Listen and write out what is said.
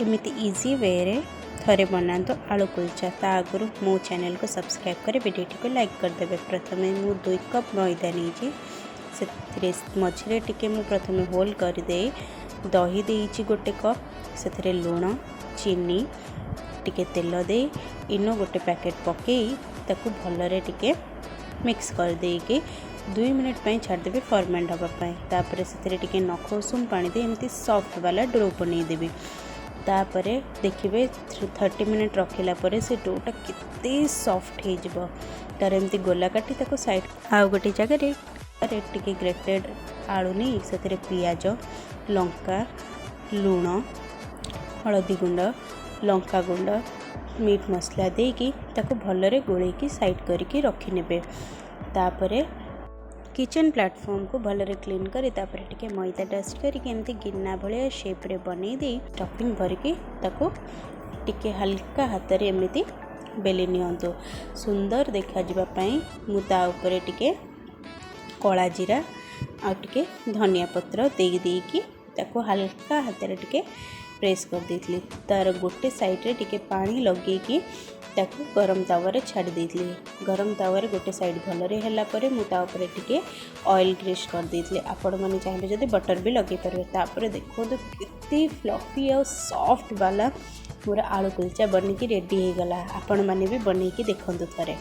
ଏମିତି ଇଜି ୱେରେ ଥରେ ବନାନ୍ତୁ ଆଳୁ କୁଲଚା। ତା ଆଗରୁ ମୋ ଚ୍ୟାନେଲକୁ ସବସ୍କ୍ରାଇବ୍ କରି ଭିଡ଼ିଓଟିକୁ ଲାଇକ୍ କରିଦେବେ। ପ୍ରଥମେ ମୁଁ 2 କପ୍ ମଇଦା ନେଇଛି। ସେଥିରେ ମଝିରେ ଟିକେ ମୁଁ ପ୍ରଥମେ ହୋଲ୍ କରିଦେଇ ଦହି ଦେଇଛି 1 କପ୍। ସେଥିରେ ଲୁଣ, ଚିନି, ଟିକେ ତେଲ ଦେଇ ଇନୋ ଗୋଟେ ପ୍ୟାକେଟ୍ ପକାଇ ତାକୁ ଭଲରେ ଟିକେ ମିକ୍ସ କରିଦେଇକି 2 ମିନିଟ୍ ପାଇଁ ଛାଡ଼ିଦେବି ଫର୍ମେଣ୍ଟ ହେବା ପାଇଁ। ତାପରେ ସେଥିରେ ଟିକେ ନଖ ଉଷୁମ ପାଣି ଦେଇ ଏମିତି ସଫ୍ଟ ବାଲା do ବନେଇଦେବି। ତାପରେ ଦେଖିବେ, 30 ମିନିଟ୍ ରଖିଲା ପରେ ସେ ଡୋଟା କେତେ ସଫ୍ଟ ହେଇଯିବ। ତାର ଏମିତି ଗୋଲା କାଟି ତାକୁ ସାଇଡ଼୍। ଆଉ ଗୋଟେ ଜାଗାରେ ଟିକେ ଗ୍ରେଟେଡ଼ ଆଳୁ ନେଇ ସେଥିରେ ପିଆଜ, ଲଙ୍କା, ଲୁଣ, ହଳଦୀ ଗୁଣ୍ଡ, ଲଙ୍କା ଗୁଣ୍ଡ, ମିଟ୍ ମସଲା ଦେଇକି ତାକୁ ଭଲରେ ଗୋଳେଇକି ସାଇଡ଼୍ କରିକି ରଖିନେବେ। ତାପରେ କିଚେନ୍ ପ୍ଲାଟଫର୍ମକୁ ଭଲରେ କ୍ଲିନ୍ କରି, ତାପରେ ଟିକେ ମଇଦା ଡଷ୍ଟ କରିକି ଏମିତି ଗିନା ଭଳିଆ ସେପ୍ରେ ବନେଇ ଦେଇ ଷ୍ଟଫିଂ ଭରିକି ତାକୁ ଟିକେ ହାଲକା ହାତରେ ଏମିତି ବେଲି ନିଅନ୍ତୁ। ସୁନ୍ଦର ଦେଖାଯିବା ପାଇଁ ମୁଁ ତା ଉପରେ ଟିକେ କଳା ଜିରା ଆଉ ଟିକେ ଧନିଆ ପତ୍ର ଦେଇ ଦେଇକି ତାକୁ ହାଲକା ହାତରେ ଟିକେ ପ୍ରେସ୍ କରିଦେଇଥିଲି। ତା'ର ଗୋଟେ ସାଇଡ଼୍ରେ ଟିକେ ପାଣି ଲଗେଇକି ତାକୁ ଗରମ ତାୱାରେ ଛାଡ଼ି ଦେଇଥିଲି। ଗରମ ତାୱାରେ ଗୋଟେ ସାଇଡ଼୍ ଭଲରେ ହେଲା ପରେ ମୁଁ ତା ଉପରେ ଟିକେ ଅଏଲ୍ ଗ୍ରୀସ୍ କରିଦେଇଥିଲି। ଆପଣମାନେ ଚାହିଁବେ ଯଦି ବଟର୍ ବି ଲଗେଇ ପାରିବେ। ତାପରେ ଦେଖନ୍ତୁ, କେତେ ଫ୍ଲଫି ଆଉ ସଫ୍ଟ ବାଲା ମୋର ଆଳୁ କୁଲଚା ବନିକି ରେଡ଼ି ହେଇଗଲା। ଆପଣମାନେ ବି ବନେଇକି ଦେଖନ୍ତୁ ଥରେ।